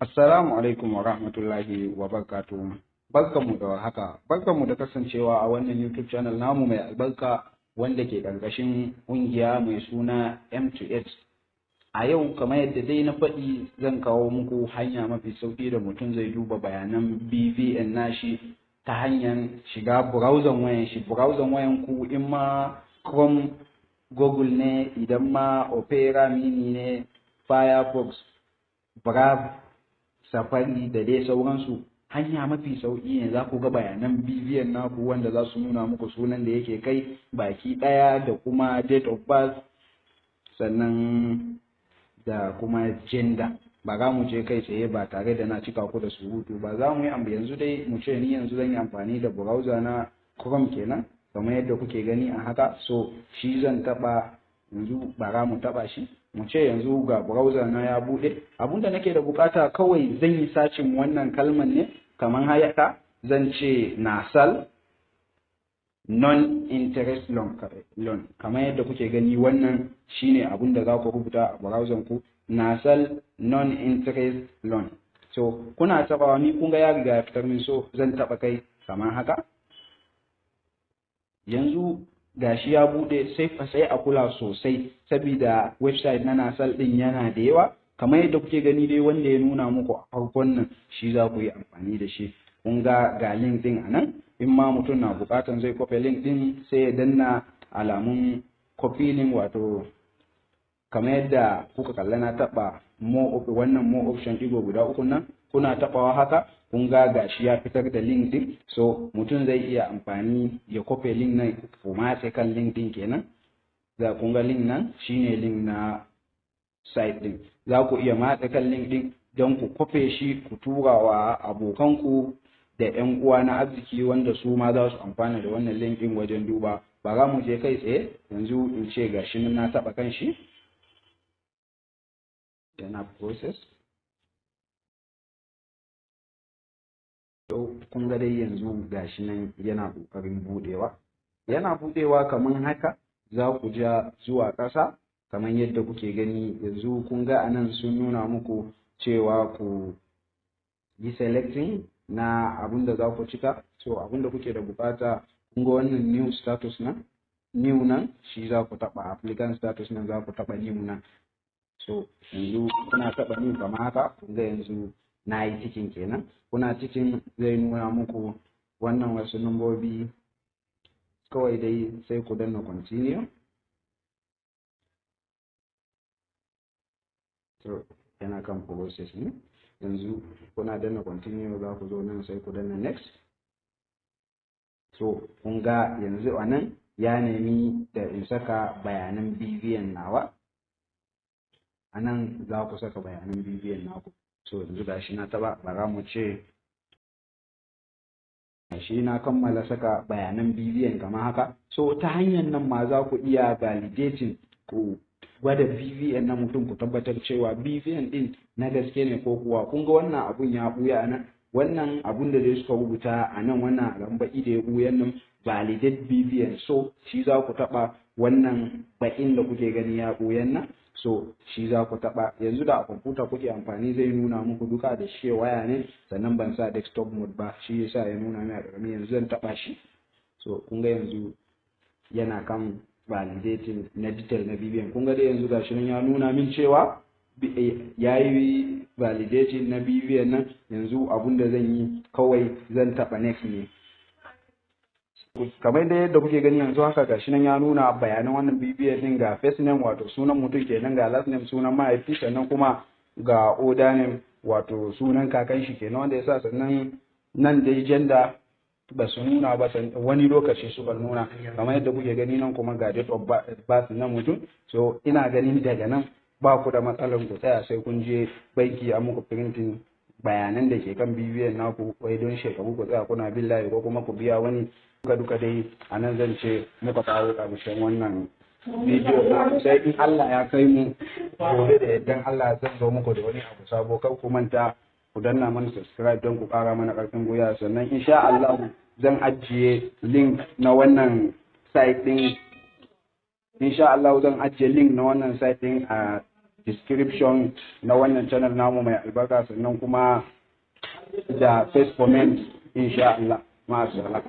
Assalamu alaikum wa rahmatullahi wa barakatuhu. Barkanmu da warhaka, barkanmu da kasancewa a wannan YouTube channel namu mai albarka wanda ke ƙarƙashin ƙungiya mai suna M2H. A yau, kamar yadda dai na faɗi, zan kawo muku hanya mafi sauƙi da mutum zai duba bayanan BVN nashi ta hanyar shiga browser wayan shi. Browser wayan ku, in ma Chrome, Google ne, idan ma Opera Mini ne, Firefox, Brave, Safari da dai sauransu. Hanya mafi sauƙi ne za ku ga bayanan BVN naku, wanda za su nuna muku sunan da yake kai baki ɗaya da kuma date of birth, sannan da kuma gender. Ba za mu je kai tsaye ba tare da na cika ku da surutu ba. Za mu yi yanzu dai, mu ce ni yanzu zan yi amfani da browser na Chrome kenan, kamar yadda kuke gani a haka. So shi zan taɓa yanzu. Bara mu taɓa shi. Mu ce yanzu ga browser na ya buɗe. Abinda nake da bukata kawai, zan yi searching wannan kalman ne kamar haka. Zan ce NIRSAL non-interest loan. Kamar yadda kuke gani, wannan shine abun da za ku rubuta a browser ku, NIRSAL non-interest loan. So kuna tabawa, ni kun ga ya riga ya fitar min, so zan taba kai kamar haka. Yanzu gashi ya bude. Sai a kula sosai, saboda website na NIRSAL din yana da yawa. Kamar yadda kuke gani dai, wanda ya nuna muku a farkon nan, shi za ku yi amfani da shi. Kun ga, ga link din a nan. In ma mutum na bukatan zai copy link din, sai ya danna alamun copy link, wato kamar yadda kuka kalla na taba more, wannan more option digo guda uku nan. Kuna tabawa haka, kun ga gashi ya fitar da link din. So mutum zai iya amfani ya copy link nan, ko matse kan link din kenan. Za kun ga link nan shine link na site din. Za ku iya matse kan link din don ku copy shi, ku tura wa abokanku da 'yan uwa na arziki, wanda su ma za su amfana da wannan link din wajen duba. Ba za mu je kai tsaye yanzu. In ce gashi nan na taba kan shi, yana process. To kun ga dai yanzu gashi nan yana ƙoƙarin buɗewa. Yana buɗewa kamar haka. Za ku ja zuwa ƙasa kamar yadda kuke gani. Yanzu kun ga anan sun nuna muku cewa ku yi selecting na abun da za ku cika. So abun da kuke da bukata, kun ga wannan new status nan, new nan, shi za ku taɓa. Applicant status nan, za ku taɓa new nan. So yanzu kuna taɓa new kamar haka, kun ga yanzu na yi ticking kenan. Kuna ticking, zai nuna muku wannan wasu nambobi. Kawai dai sai ku danna continue. To yana kan process ne yanzu. Kuna danna continue, za ku zo nan, sai ku danna next. So kun ga yanzu a nan ya nemi da in saka bayanan BVN nawa. A nan za ku saka bayanan BVN naku. So yanzu gashi na taba. Bara mu ce shi na kammala saka bayanan BVN kamar haka. So ta hanyar nan ma za ku iya validating, ku gwada BVN na mutum, ku tabbatar cewa BVN din na gaske ne ko kuwa. Kun ga wannan abun ya buya a nan, wannan abun da dai suka rubuta a nan, wannan alam baki da ya buyan nan, validate BVN. So shi za ku taba, wannan bakin da kuke gani ya buyan nan, so shi za ku taba. Yanzu da a kwamfuta kuke amfani, zai nuna muku duka. Da shi waya ne, sannan ban sa desktop mode ba, shi yasa ya nuna mai a ƙarami. Yanzu zan taba shi. So kun ga yanzu yana kan validating na detail na BVN. Kun ga dai yanzu gashi nan ya nuna min cewa ya yi validating na BVN nan. Yanzu abun da zan yi kawai, zan taba next ne. Kamar da yadda kuke gani yanzu haka, gashi nan ya nuna bayanan wannan BVN din. Ga first name, wato sunan mutum kenan, ga last name, sunan mahaifi, sannan kuma ga other name, wato sunan kakan shi kenan wanda ya sa. Sannan nan dai gender ba su nuna ba, wani lokaci suka nuna. Kamar yadda kuke gani nan kuma ga date of birth na mutum. So ina ganin daga nan ba ku da matsalar ku tsaya sai kun je banki a muku printing bayanan da ke kan BVN naku, wai don shekaru ku tsaya kuna bin layi ko kuma ku biya wani. Duka duka dai a nan zan ce muka kawo ƙarshen wannan bidiyo. Sai in Allah ya kai mu gobe da yardan Allah, zan zo muku da wani abu sabo. Kar ku manta ku danna mana subscribe don ku ƙara mana ƙarfin gwiwa. Sannan insha Allah zan ajiye link na wannan site din. Insha Allah zan ajiye link na wannan site din a description na wannan channel namu mai albarka, sannan kuma da first comment, insha Allah. Ma'assalam.